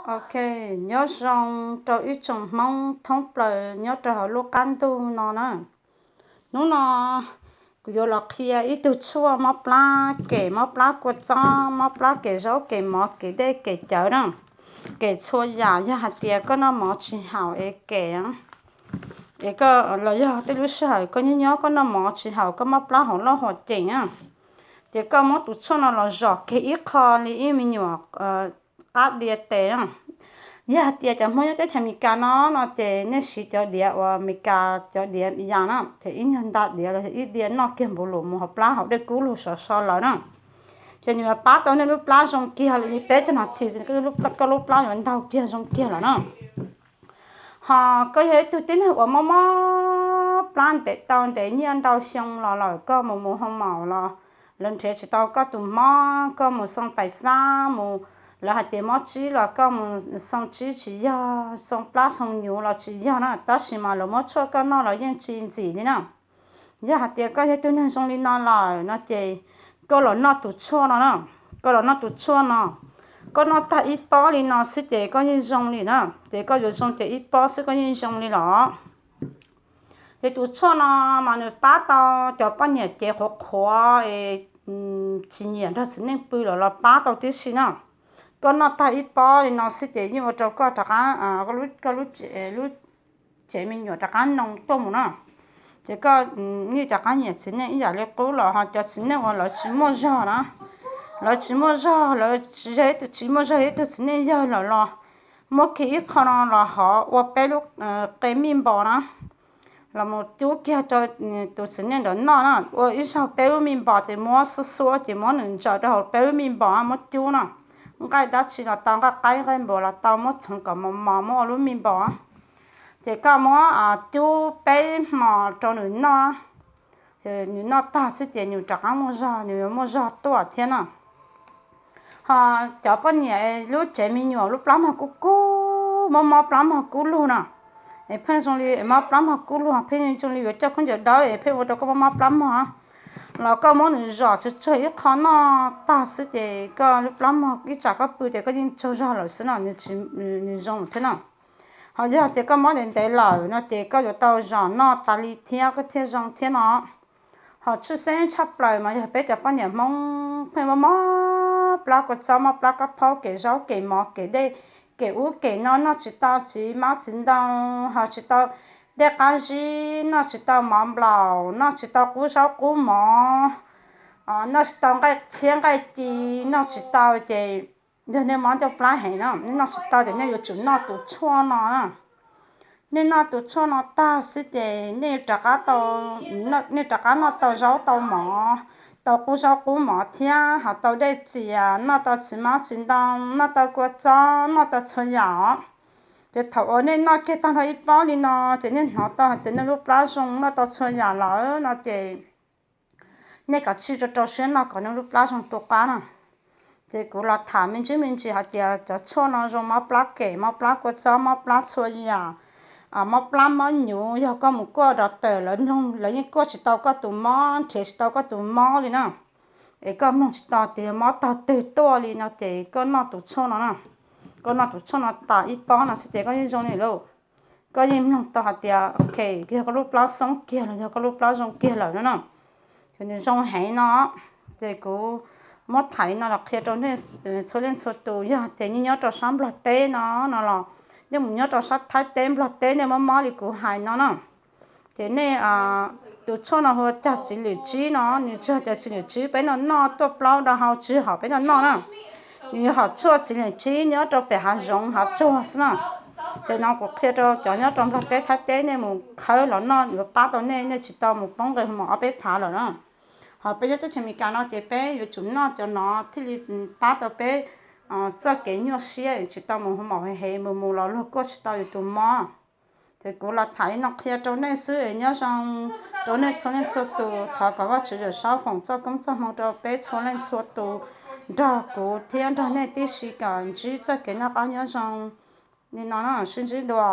Ok, nyob zoo rau ib tsoom Hmoob thoob plaws nyob rau hauv lub qab ntuj no na. Hnub no kuv yuav los qhia ib tug tshuaj mob plab kem, mob plab kua txob, mob plab kem zaub kem mov kem dej kem cawv na. Kem txhua yam, yog hais tias koj noj mov tsis haum es kem, es koj los yog tej lub sij hawm koj nyob nyob koj noj mov tsis haum, koj mob plab hauv loj hauv cem na, ces koj muab tus tshuaj no los zom kiag ib qho li ib me nyuam qab diav tes na. Yog hais tias cov Hmoob nyob teb chaws Amelikas no no ces nej siv cov diav uas Amelikas cov diav yas na, ces ib nyuag nta diav los yog ib diav noj kiag npaum lus mus hauv plab hauv dej kub lug sov so lawm na. Ces nws yuav pab tau nej lub plab zoo kiag li peb caug nas this, koj lub plab yuav ntaug kiag zoo kiag lawm na. Ho koj yog ib tug tib neeg uas mob mob plab ntev tau ntev nyiaj ntau xyoo los lawm, koj mus mus hoo maum los lawv nrhiav tsis tau koj tus mob, koj mus xoo fais fab mus, lawv hais tias mob tsib los koj mus xoo tsib tsis yog, xoo plab xoo nyuv los tsis yog na, tab sis mas lawv muab tshuaj koj noj los yeej tsis ntxim li na. Yog hais tias koj yog ib tug neeg zoo li no lawm no ces koj los noj tus tshuaj no na, koj los noj tus tshuaj no, koj noj tag ib pob li no xwb ces koj yeej zoo li na, ces koj yuav zoo ces ib pob xwb koj yeej zoo li los. Ces tus tshuaj no mas nws pab tau cov poj niam cev qhuav qhuav es tsis nyiam nrog txiv neej pw los los pab tau tib si na. Koj noj tag ib pob li no xwb ces yeej ua rau koj rov qab, koj lub tsev me nyuam rov qab noo tuaj mus na. Ces koj yeej rov qab nyiam txiv neej ib yam li qub los ho cov txiv neej uas lawv tsis muaj zog na, lawv tsis muaj zog, lawv tsis yog ib tug, tsis muaj zog ib tug txiv neej yawg lawm los muab kiag ib qho no los hov ua peb lub qe mij npos na, los mus cub kiag rau tus txiv neej ntawd noj na. Ua ib zaug peb lub mij npos ces muab xuab xuab ces muab nws ntsaws rau hauv peb lub mij npos muab cub na. Nqaij dab tsi los tau, nqaij qaib nqaij npua los tau, muab txhoov kom mos mos muab ua lub mij npos. Ces koj muab cub peb hmos rau nws noj, nws noj tag xwb ces nws rov qab muaj zog, nws yuav muaj zog tuaj thiab na. Ho cov poj niam lub tsev me nyuam lub plab mog kub kub, mob mob plab mog kub lug no, es pheej zoo li mob plab mog kub lug, pheej zoo li yuav coj khaub ncaws dawb es pheej ua rau koj mob mob plab mog, los koj muab nws zom tsuag tsuag ib qho noj tag xwb ces koj lub plab mog ib tsam koj pw ces koj yeej tsaug zog lawm xwb no, nws zoo thiab no. Ho yog tias koj mob ntev ntev lawm no ces koj yuav tau zom noj tas li thiab koj thiaj zoo thiab no. Ho tshwj xeeb tshaj plaws mas yog peb cov poj niam Hmoob pheej mob mob plab kua txob, mob plab kab phaub, kem zaub kem mov, kem dej, kem ub kem no, noj tsis tau txiv hmab txiv ntoo, ho tsis tau dej qab zib, noj tsis tau mov nplaum, noj tsis tau qub zaub qub mov, noj tsis tau nqaij txhiab nqaij ci, noj tsis tau ces yog nej mob ncauj plab heev no, nej noj tsis tau ces nej yuav tsum noj tus tshuaj no na. Nej noj tus tshuaj no tag xwb ces nej rov qab tau, nej rov qab noj tau zaub tau mov, tau qub zaub qub mov thiab ho tau dej txias, noj tau txiv hmab txiv ntoo, noj tau kua txob, noj tau txhua yam os. Ces thaum uas nej noj kiag tag nrho ib pob li no ces nej hnov tau hais tias nej lub plab zoo noj tau txhua yam lawm no ces nej kav tsij rau rau siab noj kom nej lub plab zoo tu qab na. Ces kuv los tham me ntsis me ntsis hais tias cov tshuaj no zoo mob plab kem, mob plab kua txob, mob plab txhua yam, mob plab mob nyuv, yog koj mus kuaj doctor lawv mloog lawv yeej kuaj tsis tau koj tus mob, nrhiav tsis tau koj tus mob li na. Es koj mloog tsis tau tias yog mob tog twg tuaj li no ces koj noj tus tshuaj no na. Koj noj tus tshuaj no tas ib pob no xwb ces koj yeej zoo li lauj. Koj yeej mloog tau hais tias ok, yog koj lub plab xoob kiag los yog koj lub plab zoo kiag lawm no na. Ces nws zoo heev no, ces kuv muab tham li no los qhia rau nej txhua leej txhua tus, yog tias nej nyob rau sab Nplog teb no no los yeej mus nyob rau sab Thaib teb Nplog teb nej mob mob li kuv hais no na. Ces nej, tus tshuaj no hu ua cag txiv lwm tsib no, nws tsis yog cag txiv lwm tsib peb noj noj tuaj plaub rau hauv, tsis yog hom peb noj noj na. Nws yog hom tshuaj txiv lwm tsib nyob rau pem hav zoov hav tsuag xwb na. Ces no kuv qhia rau cov nyob rau Nplog teb Thaib teb nej mus khawb los noj yuav pab tau nej, nej tsis tau mus poob nqe hu mos ob peb phav lawm na. Ho peb nyob teb chaws Amelikas no ces peb yuav tsum noj cov no thiaj li pab tau peb txoj kev nyuaj siab tsis tau mus hu mos hev hev, mus mus los luag kuaj tsis tau yus tus mob. Ces kuv los tham li no qhia rau nej xwb, nyob zoo rau nej txhua leej txhua tus, thov kom Vajtswv Yawm Saub foom txoj koob txoj hmoo rau peb txhua leej txhua tus, nrog kuv thiab nrog nej tib si kom ntsib txoj kev noj qab nyob zoo li no na, sib ntsib dua.